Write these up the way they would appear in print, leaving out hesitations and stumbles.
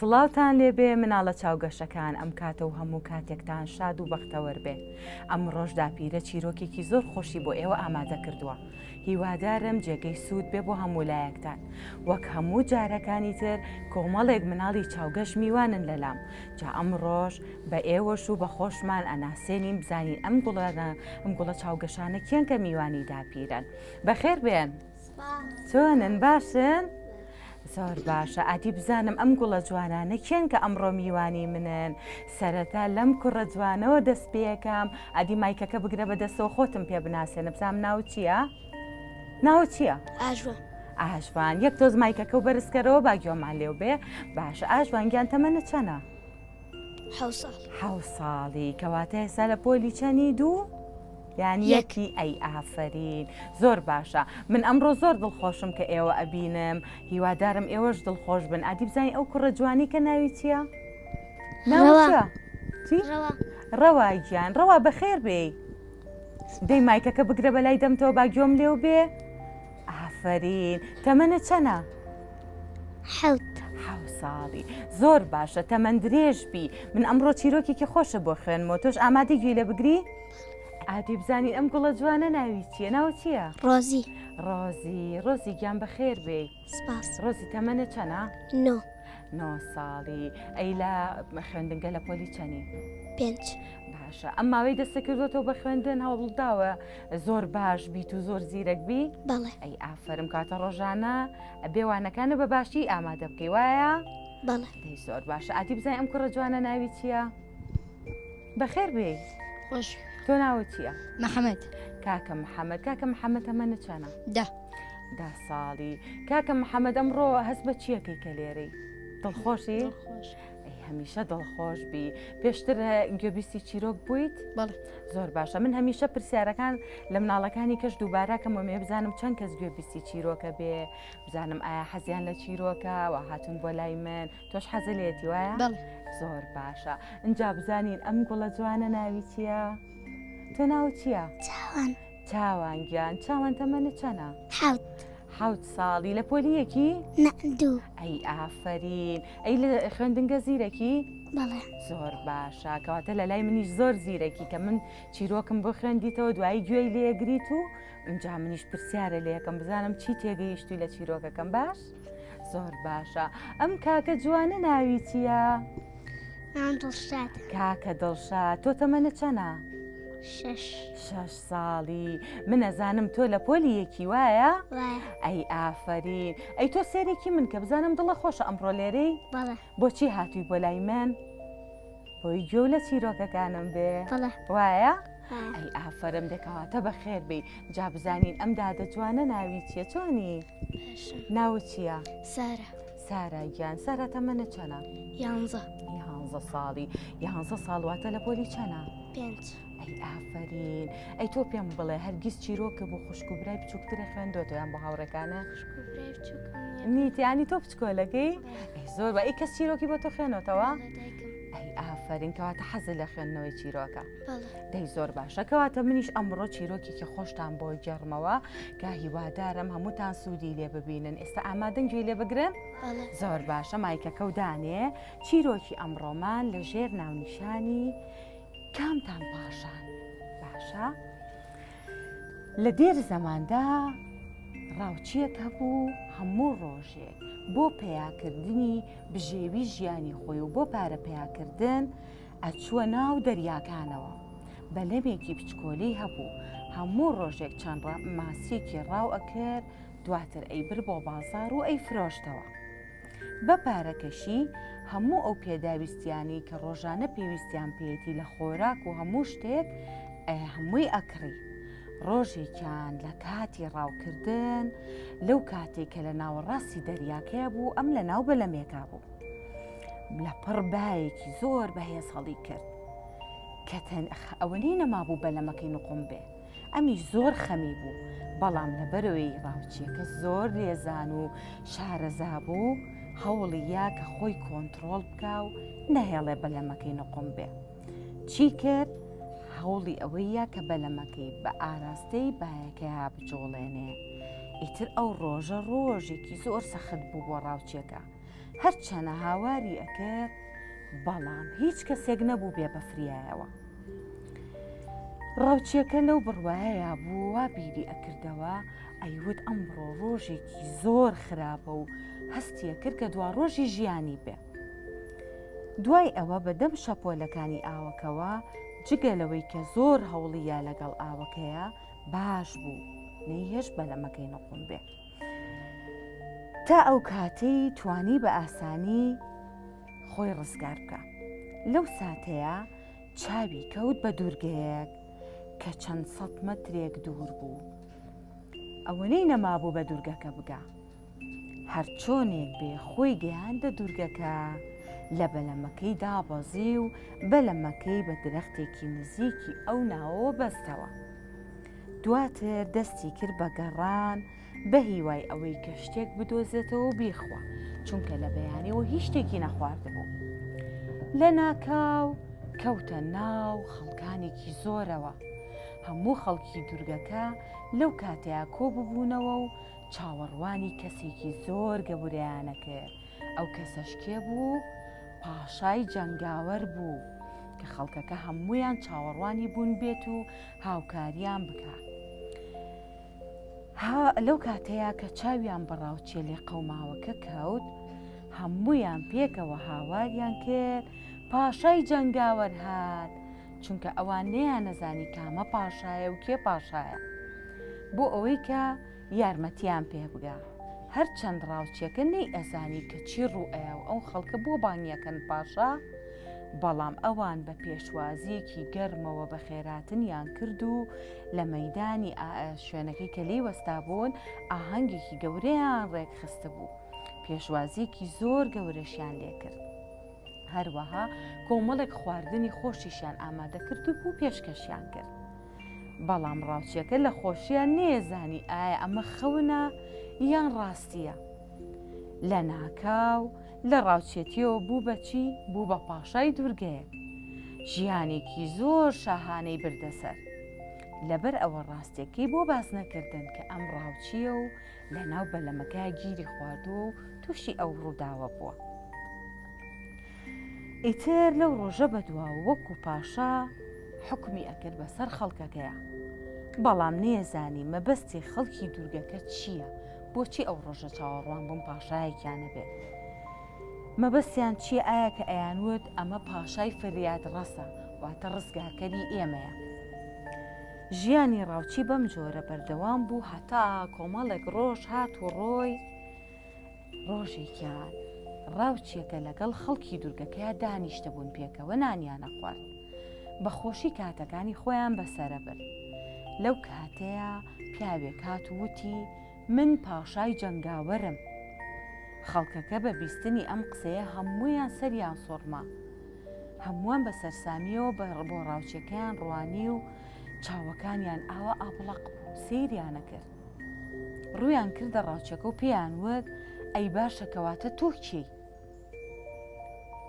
سڵاوتان لێبێ مناڵە چاوگەشەکان ئەم کاتە و هەموو کاتێکتان شاد و بەختەوەر بێ ئەمڕۆش داپیرە چیرۆکێکی زۆر خۆشی بۆ ئێوە ئامادە کردووە هیوادارم جێگەی سوود بێ بۆ هەموو لایەکتان وەک هەموو جارەکانی تر کۆمەڵێک مناڵی چاوگەش میوانن لەلام جا ئەمڕۆش بە ئێوەش و بە خۆشمان ئەناسێنین بزانین ئەم گوڵانە ئەم گوڵە چاوگەشانە کێن کە میوانی داپیرەن بەخێر بێن چۆنن باشن؟ زۆر باشە ئادی بزانم ئەم گوڵە جوانانە کێن کە ئەمڕۆ میوانی منن سەرەتا لەم کوڕە جوانەوە دەست پێەکەم ئادی مایکەکە بگرە بە دەستەوە خۆتم پێ بناسێنە بزانم ناو چییە؟ ناو چییە؟ ئاژوان ئاژوان یەک تۆز مایکەکە و بەرزکەرەوە با گوێمان لێو بێ باشە ئاژوان گیان تەمەنە چەنە؟ حەو ساڵ. حەو ساڵی کەواتە ئێستا لە پۆلی چەنی دوو یان یەکی ئەی ئافەرین زۆر باشە من ئەمڕۆ زۆر دڵخۆشم کە ئێوە ئەبینم هیوادارم ئێوەش دڵخۆش بن ئادی بزانین ئەو کوڕە جوانی کە ناوی چییە؟ ناوە چی؟ ڕەوا گیان ڕەوا بەخێر بێی دەی مایکەکە بگرە بەلای دەمتەوە با گوێم لێو بێ ئافەرین تەمەنە چەنە؟ حەوت. حەوت ساڵی زۆر باشە تەمەن درێژ بی من ئەمڕۆ چیرۆکێکی خۆشە بۆ خوێنمەوە تۆش ئامادەی گوێی لێ بگری؟ ئادی بزانین ئەم گوڵە جوانە ناوی چییە ناو چییە؟ ڕۆزی. ڕۆزی ڕۆزی گیان بەخێر بێی. سپاس. ڕۆزی تەمەنە چەنە؟ نۆ. نۆ ساڵی ئەی لە خوێندنگە لە پۆلی چەنی؟ پێنج. باشە ئەم ماوەی دەستە کردوەتەوە بە خوێندن هەوڵداوە زۆر باش بیت و زۆر زیرەک بی؟ بەڵێ. ئەی ئافەرم کاتە ڕۆژانە ئەبێ وانەکانە بە باشی ئامادە بکەی وایە؟ بەڵێ. دەی زۆر باشە ئادی بزانین ئەم کوڕە جوانە ناوی چییە؟ بەخێر بێی. خۆش. تۆ ناوت چییە؟ محەممەد. کاکە محەممەد کاکە محەممەد تەمەنت چەنە؟ دە. دە ساڵی. کاکە محەممەد ئەمڕۆ هەست بە چییەکەی کە لێرەی؟ دڵخۆشی؟ دڵخۆش. ئەی هەمیشە دڵخۆش بی پێشتر گوێبیستی چیرۆک بوویت؟ بەڵێ. زۆر باشە من هەمیشە پرسیارەکان لە مناڵەکانی کەش دووبارەکەم و مێ بزانم چەند کەس گوێبیستی چیرۆکە بێ بزانم ئایا حەزیان لە چیرۆکە و هاتون بۆ لای من تۆش حەزە لێتی وایە؟ بەڵێ. زۆر باشە ئینجا بزانین ئەم گوڵە جوانە ناوی چییە؟ تۆ ناوت چییە؟ چاوان. چاوان گیان چاوان تەمەنت چەنە؟ حەوت. حەوت ساڵی لە پۆلی یەکی؟ نا دوو. ئەی ئافەرین ئەی لە خوێندنگە زیرەکی؟ بەڵێ. زۆر باشە کەواتە لە لای منیش زۆر زیرەکی کە من چیرۆکم بۆ خوێندیتەوە دوایی گوێی لێگریت و ئینجا منیش پرسیارە لێکەم بزانم چی تێگەیشتوی لە چیرۆکەکەم باش؟ زۆر باشە ئەم کاکە جوانە ناوی چییە؟ ناوم دڵشاد. کاکە دڵشاد تۆ تەمەنت چەنە؟ شەش. شەش ساڵی من ئەزانم تۆ لە پۆلی یەکی وایە؟ وایە. ئەی ئافەرین ئەی تۆ سێرێکی من کە بزانم دڵە خۆشە ئەمڕۆ لێرەی؟ بەڵێ. بۆچی هاتووی بۆ لای من؟ بۆی گوێ لە چیرۆکەکانم بێ؟ بەڵێ. وایە؟ وایە. ئەی ئافەرم دەکەواتە بەخێر بێی جا بزانین ئەم دادە جوانە ناوی چییە چۆنی؟ باشم. ناوت چییە؟ سارا. سارا گیان سارا تەمەنت چەنە؟ یانزە. یانزە ساڵی یانزە ساڵ واتە لە پۆلی چەنە؟ پێنج. ئەی ئافەرین ئەی تۆ پێم بڵێ هەرگیز چیرۆکە بۆ خوشک و برای بچووکترە خوێندۆتەوە یان بۆ هاوڕێکانە؟ خوشک و برای بچووکم نییە. نیت یانی تۆ بچکۆلەکەی؟ ئەی زۆر بە ئەی کەس چیرۆکی بۆ تۆ خوێنۆتەوە؟ بەڵێ دایکم. ئەی ئافەرین کەواتە حەزت لە خوێندنەوەی چیرۆکە. بەڵێ. دەی زۆر باشە کەواتە منیش ئەمڕۆ چیرۆکێکی خۆشتان بۆ گێڕمەوە کە هیوادارم هەمووتان سوودی لێ ببینن ئێستا ئامادەن گوێی لێ بگرن؟ بەڵێ. زۆر باشە مایکەکە و دانێ چیرۆکی ئەمڕۆمان لە ژێر ناونیشانی کامتان پاشان باشە لە دێر زەماندا ڕاوچیەک هەبوو هەموو ڕۆژێک بۆ پەیاکردنی بژێوی ژیانی خۆی و بۆ پارە پەیاکردن ئەچووە ناو دەریاکانەوە بەلەمێکی بچکۆلەی هەبوو هەموو ڕۆژێک چەند ماسیەکی ڕاو ئەکرد دواتر ئەیبرد بۆ بازاڕ و ئەیفرۆشتەوە بە پارەکەشی هەموو ئەو پێداویستیانەی کە ڕۆژانە پێویستیان پێیەتی لە خۆراک و هەموو شتێک هەمووی ئەکڕی. ڕۆژێکیان لە کاتی ڕاوکردن لەو کاتێک کە لە ناوەڕاستی دەریاکەیە بوو ئەم لە ناو بەلەمێکا بوو. لە پڕ بایەکی زۆر بەهێز هەڵی کرد کە ئەوەنەی نەمابوو بەلەمەکەی نقوم بێ. ئەمیش زۆر خەمی بوو، بەڵام لەبەرئەوەی ڕاوچییەکە زۆر لێزان و شارەزا بوو، هەوڵی یا کە خۆی کۆنتڕۆڵ بکا و نەهێڵێ بەلەمەکەی نقوم بێ. چی کرد؟ هەوڵی ئەوەی یا کە بەلەمەکەی بە ئاراستەی بایەکەیا بجوڵێنێ. ئیتر ئەو ڕۆژە ڕۆژێکی زۆر سەخت بوو بۆ ڕاوچییەکە. هەرچەنە هاواری ئەکرد بەڵام هیچ کەسێک نەبوو بێ بە فریایەوە. ڕاوچیەکە لەو بڕوایەیا بوو وا بیری ئەکردەوە ئەیوت ئەمڕۆ ڕۆژێکی زۆر خراپە و هەستیە کرد کە دوا ڕۆژی ژیانی بێ. دوای ئەوە بە دەم شەپۆلەکانی ئاوەکەوە جگە لەوەی کە زۆر هەوڵییا لەگەڵ ئاوەکەیە باش بوو نەیهێشت بەلەمەکەی نقوم بێ. تا ئەو کاتەی توانی بە ئاسانی خۆی ڕزگار بکە. لەو ساتەیە چاوی کەوت بە دوورگەیەک کە چەند سەد مەترێک دوور بوو. ئەوەنەی نەمابوو بە دوورگەکە بگا. هەرچۆنێک بێ خۆی گەیاندە دوورگەکە، لە بەلەمەکەی دابەزی و بەلەمەکەی بە درەختێکی نزیکی ئەو ناوەوە بەستەوە. دواتر دەستی کرد بە گەڕان بە هیوای ئەوەی کە شتێک بدۆزێتەوە و بیخوا، چونکە لە بەیانیەوە هیچ شتێکی نەخواردبوو. لەناکاو کەوتە ناو خەڵکانێکی زۆرەوە. هەموو خەڵکی دوورگەکە لەو کاتەیا کۆ ببوونەوە و چاوەڕوانی کەسێکی زۆر گەورەیانە کرد. ئەو کەسەش کێ بوو؟ پاشای جەنگاوەر بوو کە خەڵکەکە هەموویان چاوەڕوانی بوون بێت و هاوکاریان بکا. ها لەو کاتەیا کە چاویان بە ڕاوچیە لێقەوماوەکە کەوت، هەموویان پێکەوە هاواریان کرد، پاشای جەنگاوەر هات! چونکە ئەوان نەیانەزانی کامە پاشایە و کێ پاشایە. بۆ ئەوەی کە یارمەتیان پێ بگا. هەرچەند ڕاوچیەکە نەیئەزانی کە چی ڕوو ئەیا و ئەو خەڵکە بۆ بانگیەکەن پاشا، بەڵام ئەوان بە پێشوازییەکی گەرمەوە بەخێراتنیان کرد و لە مەیدانی شوێنەکەی کە لێی وەستابوون ئاهەنگێکی گەورەیان ڕێکخستبوو، پێشوازییەکی زۆر گەورەشیان لێکرد. هەروەها کۆمەڵێک خواردنی خۆشیشیان ئامادە کردبوو و پێشکەشیان کرد. بەڵام ڕاوچیەکە لە خۆشیان نەیەزانی ئایا ئەمە خەونە یان ڕاستیە. لەناکاو لە ڕاوچێتیەوە بوو بە چی؟ بوو بە پاشای دوورگەیەک. ژیانێکی زۆر شاهانەی بردە سەر. لەبەر ئەوە ڕاستیەکەی بۆ باس نەکردن کە ئەم ڕاوچیە و لەناو بەلەمەکە گیری خواردووە و تووشی ئەو ڕووداوە بووە. ئیتر لەو ڕۆژە بەدواوە وەکو پاشا حوکمی ئەکرد بەسەر خەڵکەکەیا. بەڵام نەیەزانی مەبەستی خەڵکی دوورگەکە چییە، بۆچی ئەو ڕۆژە چاوەڕوان بوون پاشایەکیان هەبێت؟ مەبەستیان چییە ئایا کە ئەیانوت ئەمە پاشای فریادڕەسە، واتە ڕزگارکەری ئێمەیە. ژیانی ڕاوچی بەم جۆرە بەردەوام بوو هەتا کۆمەڵێک ڕۆژ هات و ڕۆی، ڕۆژێکیان ڕاوچیەکە لەگەڵ خەڵکی دوورگەکەیا دانیشتبوون پێکەوە نانیان ئەخوارد بە خۆشی کاتەکانی خۆیان بەسەرە برد لەو کاتەیە پیاوێک هات و وتی من پاشای جەنگاوەرم خەڵکەکە بە بیستنی ئەم قسەیە هەموویان سەریان سوڕما هەمووان بە سەرسامیەوە بە بۆ ڕاوچیەکەیان ڕوانی و چاوەکانیان ئاوا ئابڵەق بوو سەیریانە کرد ڕوویان کردە ڕاوچەکە و پێیان وت، ئەی باشە کەواتە تۆ کێی؟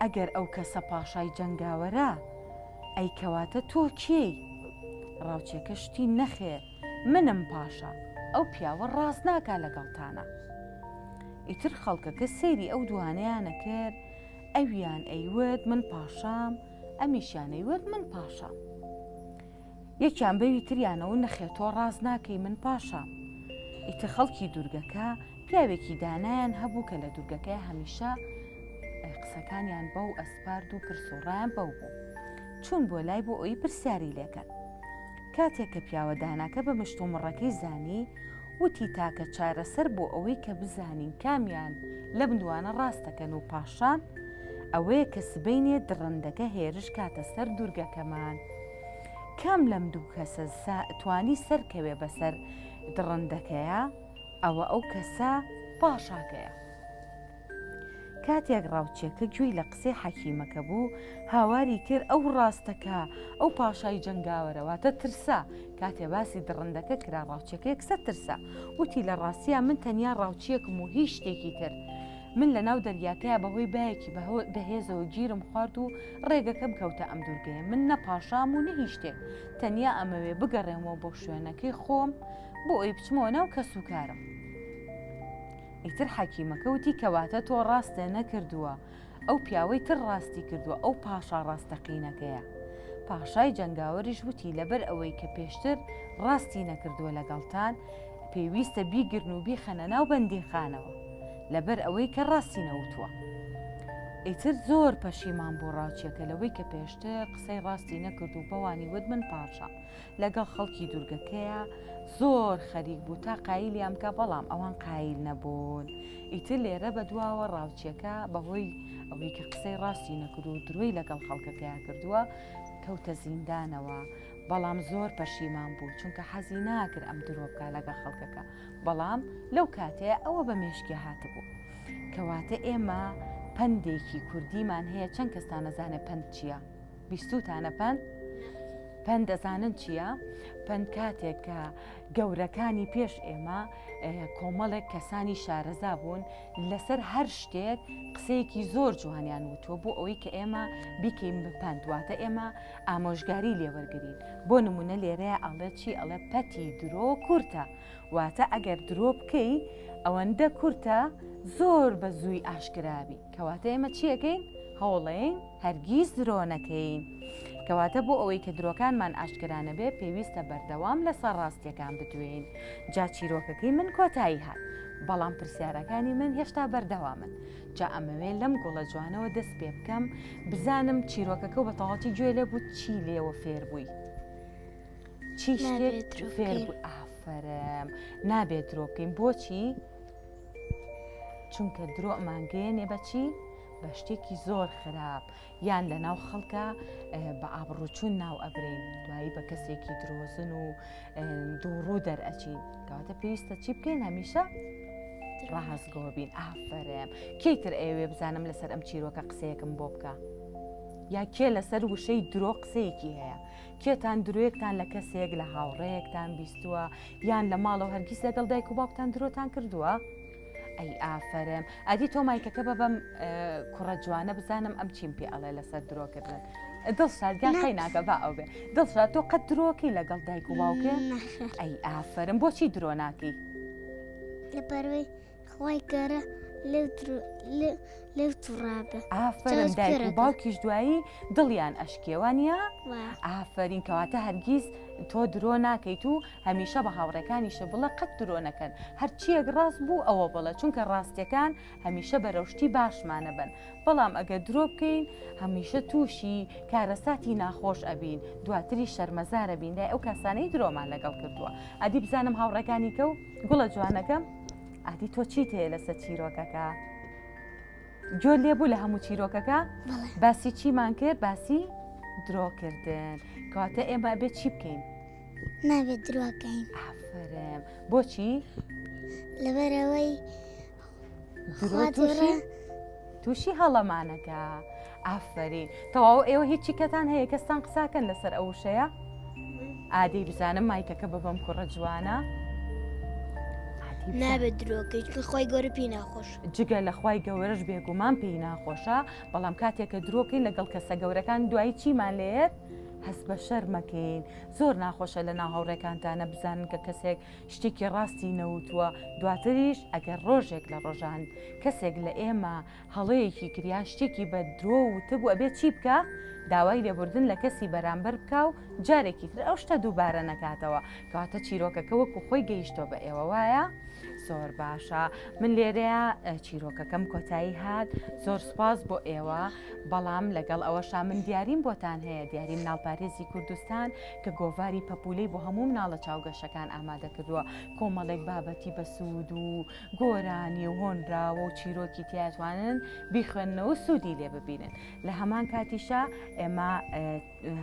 ئەگەر ئەو کەسە پاشای جەنگاوەرە، ئەی کەواتە تۆ کێی؟ ڕاوچەکە شتی نەخێر منم پاشا، ئەو پیاوە ڕاست ناکا لەگەڵتانا. ئیتر خەڵکەکە سەیری ئەو دوانەیانە کرد، ئەویان ئەیوت من پاشام، ئەمیشیان ئەیوت من پاشام. یەکیان بەوی تریانەوە نەخێر تۆ ڕاست ناکەی من پاشام. ئیتر خەڵکی دوورگەکە پیاوێکی دانایان هەبوو کە لە دوورگەکەی هەمیشە قسەکانیان بەو ئەسپارد و پرس و ڕایان بەو بوو. چوون بۆ لای بۆ ئەوی پرسیاری لێکەن. کاتێک کە پیاوە داناکە بە مشتومڕەکەی زانی، وتی تاکە چارەسەر بۆ ئەوەی کە بزانین کامیان لەم دوانە ڕاست دەکەن و پاشان، ئەوەیە کە سبەینێ دڕندەکە هێرش کاتە سەر دوورگەکەمان. کام لەم دوو کەسە توانی سەرکەوێ بەسەر دڕندەکەیا، ئەوە ئەو کەسە پاشاکەیە. کاتێک ڕاوچیەکە گوێی لە قسەی حەکیمەکە بوو، هاواری کرد ئەو ڕاستەکە، ئەو پاشای جەنگاوەرە، واتە ترسا، کاتێ باسی دڕندەکە کرا ڕاوچیەکە یەکسەر ترسا، وتی لە ڕاستیا من تەنیا ڕاوچیەکم و هیچ شتێکی تر، من لە ناو دەریاکەیا بەهۆی بایەکی بەهێزەوە گیرم خوارد و ڕێگەکەم کەوتە ئەم دوورگەیە، من نە پاشام و نە هیچ شتێک، تەنیا ئەمەوێ بگەڕێمەوە بۆ شوێنەکەی خۆم بۆ ئەوی بچمەوە ناو کەسوکارم. ئیتر حەکیمەکە وتی کەواتە تۆ ڕاستێ نەکردووە، ئەو پیاوەی تر ڕاستی کردووە، ئەو پاشا ڕاستەقینەکەیە. پاشای جەنگاوەریش وتی لەبەر ئەوەی کە پێشتر ڕاستی نەکردووە لەگەڵتان، پێویستە بیگرن و بیخەنە ناو بەندینخانەوە، لەبەر ئەوەی کە ڕاستی نەوتووە. ئیتر زۆر پەشیمان بوو ڕاوچیەکە لەوەی کە پێشتر قسەی ڕاستی نەکرد و بەوانی وت من پاشام. لەگەڵ خەڵکی دوورگەکەیا زۆر خەریک بوو تا قایلیان بکا بەڵام ئەوان قایل نەبوون ئیتر لێرە بەدواوە ڕاوچیەکە بەهۆی ئەوەی کە قسەی ڕاستی نەکرد و درۆی لەگەڵ خەڵکەکەیا کردووە کەوتە زیندانەوە بەڵام زۆر پەشیمان بوو چونکە حەزی ناکرد ئەم درۆ بکا لەگەڵ خەڵکەکە بەڵام لەو کاتەیە ئەوە بە مێشکی هاتبوو کەواتە ئێمە پەندێکی کوردیمان هەیە چەند کەستان ئەزانێ پەند چییە؟ بیستوتانە پەند؟ پەند دەزانن چییە؟ پەند کاتێک کە گەورەکانی پێش ئێمە کۆمەڵێک کەسانی شارەزا بوون لەسەر هەر شتێک قسەیەکی زۆر جوانیان وتووە بۆ ئەوەی کە ئێمە بیکەین بە پەند واتە ئێمە ئامۆژگاری لێوەرگین بۆ نمونە لێرەیە ئەڵێ چی ئەڵێ پەتی درۆ کورتە واتە ئەگەر درۆ بکەی ئەوەندە کورتە زۆر بە زووی ئاشکرابی کەواتە ئێمە چیەکەین هەوڵەین هەرگیز درۆ نەکەین. کەواتە بۆ ئەوەی کە درۆکانمان ئاشکرا نەبێ پێویستە بەردەوام لەسەر ڕاستیەکان بدوێین. جا چیرۆکەکەی من کۆتایی هات. بەڵام پرسیارەکانی من هێشتا بەردەوامن. جا ئەمەوێ لەم گوڵە جوانەوە دەست پێ بکەم بزانم چیرۆکەکە و بە تەواوەتی گوێ لێ بوو چی لێوە فێر بووی؟ چی شتێک فێر بووی؟ ئافەرم نابێت درۆ بکەین بۆچی؟ چونکە درۆ ئەمانگەیەنێ بە چی؟ بە شتێکی زۆر خراپ یان لە ناو خەڵکە بە ئابڕوچون ناو ئەبرین دوایی بە کەسێکی درۆزن و دووڕوو دەرئەچین کەواتە پێویستە چی بکەین هەمیشە ڕاستگۆبین ئافەرم کێی تر ئەیەوێ بزانم لەسەر ئەم چیرۆکە قسەیەکم بۆ بکە یا کێ لەسەر وشەی درۆ قسەیەکی هەیە کێتان درۆیەکتان لە کەسێک لە هاوڕێیەکتان بیستووە یان لە ماڵەوە هەرگیز لەگەڵ دایک و باوکتان درۆتان کردووە؟ ئەی ئافەرم ئەدی تۆ مایکەکە بە بەم کوڕە جوانە بزانم ئەم چیم پێ ئەڵێ لەسەر درۆکردن دڵشاد گیان قەی ناکە با ئەو بێ دڵشاد تۆ قەت درۆکەی لەگەڵ دایک و باوکێ ئەی ئافەرم بۆچی درۆ ناکەی لەبەروەی خوای گەورە لێو توڕابێ. ئافەرم دایک و باوکیش دوایی دڵیان ئەشکێ وانە؟ ئافەرین کەواتە هەرگیز تۆ درۆ ناکەیت و هەمیشە بە هاوڕێکانیشە بڵێ قەت درۆ نەکەن هەرچیەک ڕاست بوو ئەوە بڵێ چونکە ڕاستیەکان هەمیشە بەرەو شتی باشمانە بن بەڵام ئەگەر درۆ بکەین هەمیشە تووشی کارەساتی ناخۆش ئەبین دواتری شەرمەزارە بین لای ئەو کەسانەی درۆمان لەگەڵ کردووە ئەدی بزانم هاوڕێکانی کەو گوڵە جوانەکەم ئادی تۆ چیت هەیە لەسەر چیرۆکەکە؟ گوێت لێ بوو لە هەموو چیرۆکەکە؟ باسی چیمان کرد؟ باسی درۆکردن کەواتە ئێمە ئەبێت چی بکەین؟ نابێت درۆکەین ئافرم بۆچی؟ لەبەرەوەی درۆ تووشی تووشی هەڵەمانەکە ئافرین تەواو ئێوە هیچی کەتان هەیە کەستان قساکەن لەسەر ئەو وشەیە ئادەی بزانم مایکەکە ببەم کوڕە جوانە نابێت درۆکەیت کە خی گەورە پێی ناخۆش جگە لە خی گەورەش بێگومان پێی ناخۆشە بەڵام کاتێک کە درۆکەین لەگەڵ کەسە گەورەکان دوایی چیمان لێت هەست بە شەرمەکەین زۆر ناخۆشە لە ناو هاوڕێکانتانە بزانن کە کەسێک شتێکی ڕاستی نەوتووە دواتریش ئەگەر ڕۆژێک لە ڕۆژان کەسێک لە ئێمە هەڵەیەکی کرد یان شتێکی بە درۆ وتبوو ئەبێ چی بکا؟ داوای لێبوردن لە کەسی بەرامبەر بکا و جارێکی تر ئەو شتە دووبارە نەکاتەوە کەواتە چیرۆکەکە وەکو خۆی گەیشتوە بە ئێوە وایە؟ زۆر باشە من لێرەیە چیرۆکەکەم کۆتایی هات زۆر سوپاس بۆ ئێوە بەڵام لەگەڵ ئەوەشا من دیاریم بۆتان هەیە دیاری مناڵپارێزی کوردستان کە گۆڤاری پەپولەی بۆ هەموو مناڵە چاوگەشەکان ئامادە کردووە کۆمەڵێک بابەتی بەسوود و گۆرانی و هۆنراوە و چیرۆکی تیا توانن بیخوێننەوە و سوودی لێ ببینن لە هەمان کاتیشا ئێمە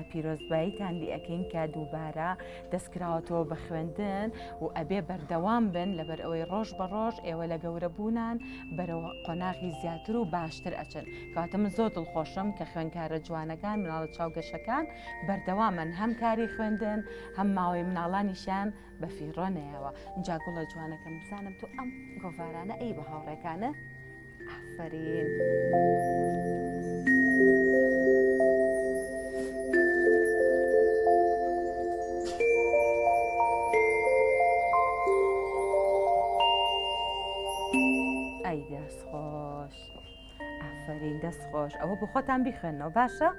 پیرۆزباییتان لێ ئەکەین کە دووبارە دەستکراوەتەوە بە خوێندن و ئەبێ بەردەوام بن لەبەر ئەوەی ڕۆژ بە ڕۆژ ئێوە لە گەورە بوونان بەرەوە قۆناغی زیاتر و باشتر ئەچن کەواتە من زۆر دڵخۆشم کە خوێنکارە جوانەکان مناڵە چاوگەشەکان بەردەوامن هەم کاری خوێندن هەم ماوەی مناڵانیشیان بە فیڕۆ نەیەوە جا گوڵە جوانەکەم بزانم تۆ ئەم گۆڤارانە ئەی بە هاوڕێکانە ئافرین. ئەی دەست خۆش ئافرین دەست خۆش ئەوە بۆ خۆتان بیخوێنەوە باشە؟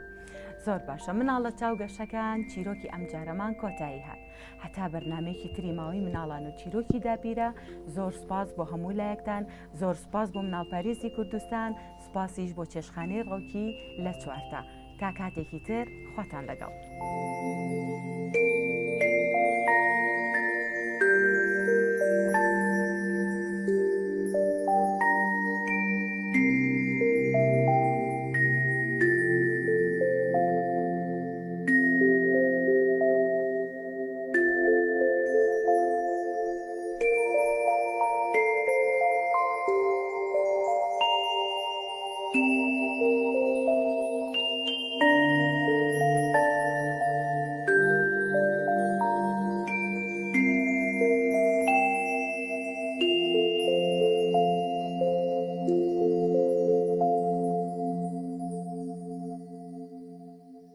زۆر باشە مناڵە چاو گەشەکان چیرۆکی ئەم جارەمان کۆتایی هات هەتا بەرنمەیەکی تری ماوەی مناڵان و چیرۆکی داپیرە زۆر سپاس بۆ هەموو لایەکتان زۆر سپاس بۆ مناڵپارێزی کوردستان سپاسیش بۆ چێشخانەی ڕەوکی لە چوارتا تا کاتێکی تر خواتان لەگەڵ.